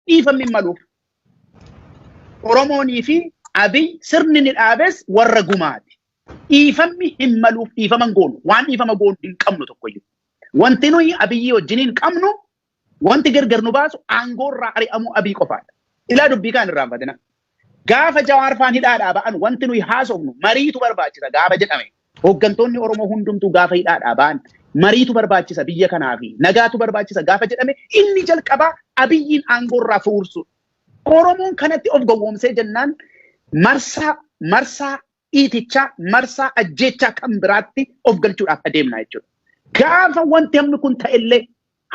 Dhiifamni hin maluuf. Oromoonii fi Abiy sirni ni dhaabes warra gumaati. Dhiifamni hin maluuf, dhiifama hin goonu. Waan dhiifama goonu hin qabnu tokkoyyuu. Wanti nuyi Abiyyii wajjiniin qabnu, wanti gargar nu baasu aangoo irraa ari'amuu Abiy qofaadha. Ilaa, dubbii kaan irraanfatina. Gaafa Jawaar faan hidhaadhaa ba'an, wanti nuyi haasofnu mariitu barbaachisa gaafa jedhame. Hooggantoonni Oromoo hundumtuu gaafa hidhaadhaa ba'an, mariitu barbaachisa, biyya kanaa fi nagaatu barbaachisa gaafa jedhame, inni jalqabaa Abiyyiin aangoo irraa fuursu. Oromoon kanatti of gowwoomsee jennaan, marsaa marsaa dhiitichaa, marsaa ajjeechaa kan biraatti of galchuudhaaf adeemna jechuudha. Gaafa wanti hammi kun ta'ellee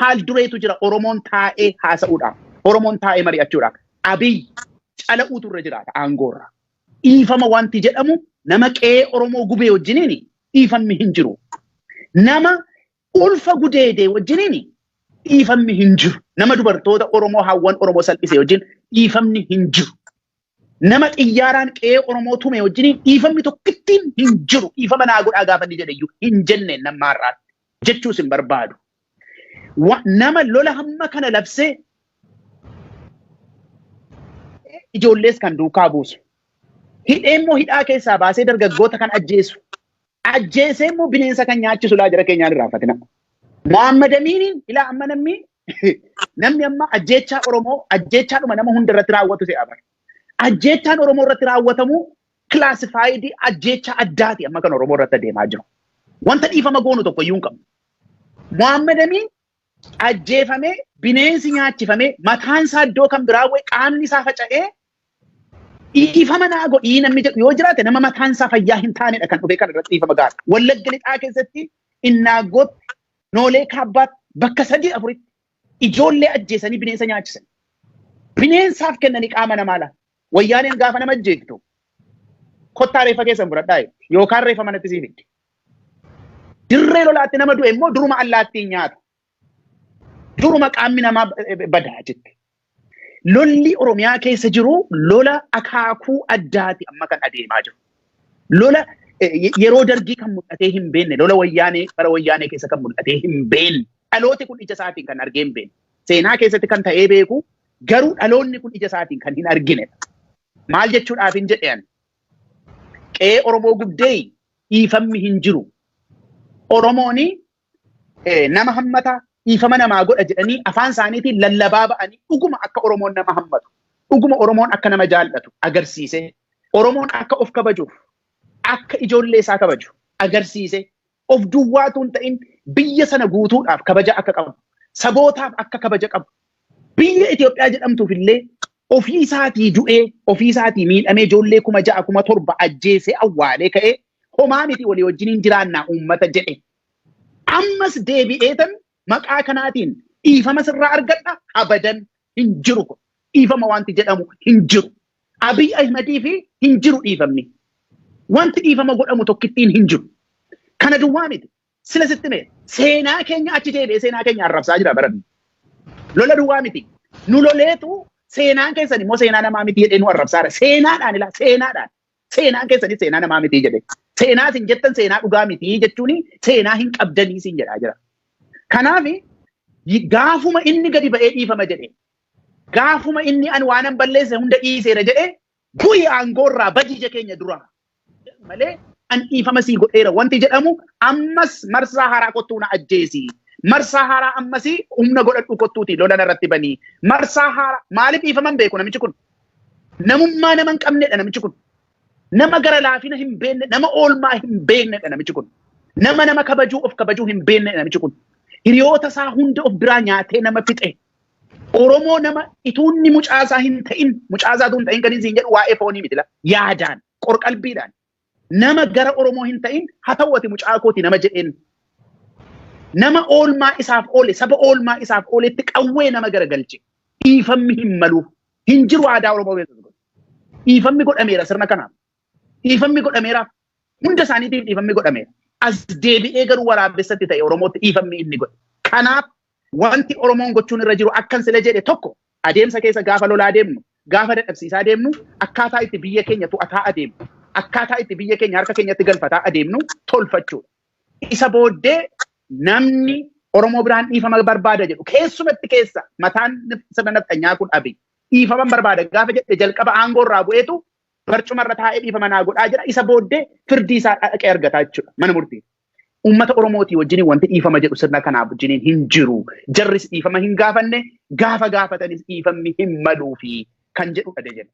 haal dureetu jira Oromoon taa'ee haasa'uudhaaf, Oromoon taa'ee mari'achuudhaaf. Abiy cala'uutu irra jiraata aangoorra. Dhiifama wanti jedhamu nama qe'ee Oromoo gubee wajjiniin dhiifamni hin jiru. Nama ulfa gudeedee wajjiniin dhiifamni hin jiru. Nama dubartoota Oromoo, hawwan Oromoo salphisee wajjin dhiifamni hin jiru. Nama xiyyaaraan qe'ee Oromoo tume wajjiniin dhiifamni tokkittiin hin jiru. Dhiifama naa godhaa gaafa inni jedhe iyyuu hin jenneen namma har'aatti. Jechuus hin barbaadu. Nama lola hamma kana labsee ijoollees kan duukaa buusu. Hidhee immoo hidhaa keessaa baasee dargaggoota kan ajjeesu. Ajjeesee immoo bineensa kan nyaachisu, laa, jara keenyaan irraanfatina. Muhammad Amiiniin ilaa, amma namni amma ajjeechaa Oromoo ajjeechaadhuma nama hunda irratti raawwatu se'a bara. Ajjeechaan Oromoo irratti raawwatamu classified ajjeechaa addaati amma kan Oromoo irratti adeemaa jiru. Wanta dhiifama goonu tokko iyyuu hin qabnu. Muhammad Amiin ajjeefamee, bineensi nyaachifamee, mataan isaa iddoo kan biraa bu'ee, qaamni isaa faca'ee, dhiifama naa godhii namni jedhu yoo jiraate, nama mataan isaa fayyaa hin taanedha kan dhufe kan irratti dhiifama gaara. Wallagga Lixaa keessatti, Innaagootti, Noolee Kaabbaatti, bakka sadii afuritti ijoollee ajjeesanii bineensa nyaachisan. Bineensaaf kennanii qaama namaa laata. Wayyaaneen gaafa nama ajjeeftu, "Kottaa reeffa keessan fudhadhaa" jetti. Yookaan reeffa manatti sii fiddi. Dirree lolaatti nama du'e immoo duruma allaattiin nyaata. Duruma qaamni namaa badaa jetti. Lolli Oromiyaa keessa jiru lola akaakuu addaati amma kan adeemaa jiru. Lola yeroo Dargii kan mul'atee hin beekne, lola Wayyaanee, bara Wayyaanee keessa kan mul'atee hin beekne. Dhalooti kun ija isaatiin kan argee hin beekne. Seenaa keessatti kan ta'ee beeku garuu dhaloonni kun ija isaatiin kan hin arginedha. Maal jechuudhaaf hin jedhean? Qe'ee Oromoo gubdee dhiifamni hin jiru. Oromooni nama hammata, dhiifama namaa godha jedhanii afaan isaaniitiin lallabaa ba'anii, dhuguma akka Oromoon nama hammatu, dhuguma Oromoon akka nama jaallatu agarsiise, Oromoon akka of kabajuuf, akka ijoollee isaa kabaju agarsiise, of duwwaatu hin ta'in biyya sana guutuudhaaf kabaja akka qabu, sabootaaf akka kabaja qabu, biyya Itoophiyaa jedhamtuuf illee ofii isaatii du'ee, ofii isaatii miidhamee, ijoollee 6,000, 7,000 ajjeesee awwaalee ka'ee, homaa miti, walii wajjiniin jiraannaa uummata jedhe. Ammas deebi'eetan maqaa kanaatiin dhiifama sirraa argadha abadan hin jiru kun. Dhiifama wanti jedhamu hin jiru. Abiy Ahmadii fi hin jiru dhiifamni. Wanti dhiifama godhamu tokkittiin hin jiru. Kana duwwaa miti. Sila sitti mee seenaa keenya achi deebi'ee seenaa keenya arrabsaa jira baranni. Lola duwwaa miti. Nu loleetu seenaan keessan immoo seenaa namaa miti jedhee nu arrabsaara. Seenaadhaan, ilaa, seenaadhaan. Seenaan keessanis seenaa namaa miti jedhe. Seenaa isin jettan seenaa dhugaa miti jechuun seenaa hin qabdanii isin jedhaa jira. Kanaaf gaafuma inni gadi ba'ee dhiifama jedhe, gaafuma inni ani waanan balleesse hunda dhiiseera jedhe, bu'i aangoorraa, badii ija keenya duraa malee, an dhiifama sii godheera wanti jedhamu, ammas marsaa haaraa kottuu na ajjeesi. Marsaa haaraa ammasii humna godhadhu kottuuti lola narratti banii. Marsaa haaraa maaliif dhiifama hin beeku namichi kun? Namummaa nama hin qabnedha namichi kun. Nama gara laafina hin beekne, nama oolmaa hin beeknedha namichi kun. Nama nama kabajuu, of kabajuu hin beeknedha namichi kun. Hiriyoota isaa hunda of biraa nyaatee nama fixe. Oromoo nama ituunni mucaasaa hin ta'in, mucaasaa hin ta'in kan isin jedhu waa'ee foonii miti, yaadaan, qorqalbiidhaan. Nama gara Oromoo hin ta'in, haa ta'u ati mucaa kooti nama jedheen. Nama oolmaa isaaf oole, saba oolmaa isaaf ooletti qawwee nama garagalche. Dhiifamni hin maluuf. Hin jiru aadaa Oromoo keessatti. Dhiifamni godhameera sirna kanaaf. Dhiifamni godhameera. Hunda isaaniitiif dhiifamni godhameera. As deebi'ee garuu waraabessatti ta'e Oromootti dhiifamni inni godhe. Kanaaf wanti Oromoon gochuun irra jiru, akkan sila jedhe, tokko adeemsa keessa gaafa lolaa deemnu, gaafa dadhabsiisaa deemnu, akkaataa itti biyya keenya to'ataa adeemnu, akkaataa itti biyya keenya harka keenyatti galfataa adeemnu tolfachuudha. Isa booddee namni Oromoo biraan dhiifama barbaada jedhu, keessumatti keessa mataan sirna nafxanyaa kun Abiy dhiifama barbaada gaafa jedhe, jalqaba aangoo irraa bu'eetu barcumarra taa'ee dhiifama naa godhaa jira. Isa booddee firdii isaa dhaqee argataa jechuudha mana murtii. Uummata Oromootii wajjiniin wanti dhiifama jedhu sirna kanaaf wajjiniin hin jiru. Jarris dhiifama hin gaafanne, gaafa gaafatanis dhiifamni hin maluufi kan jedhudha jedhe.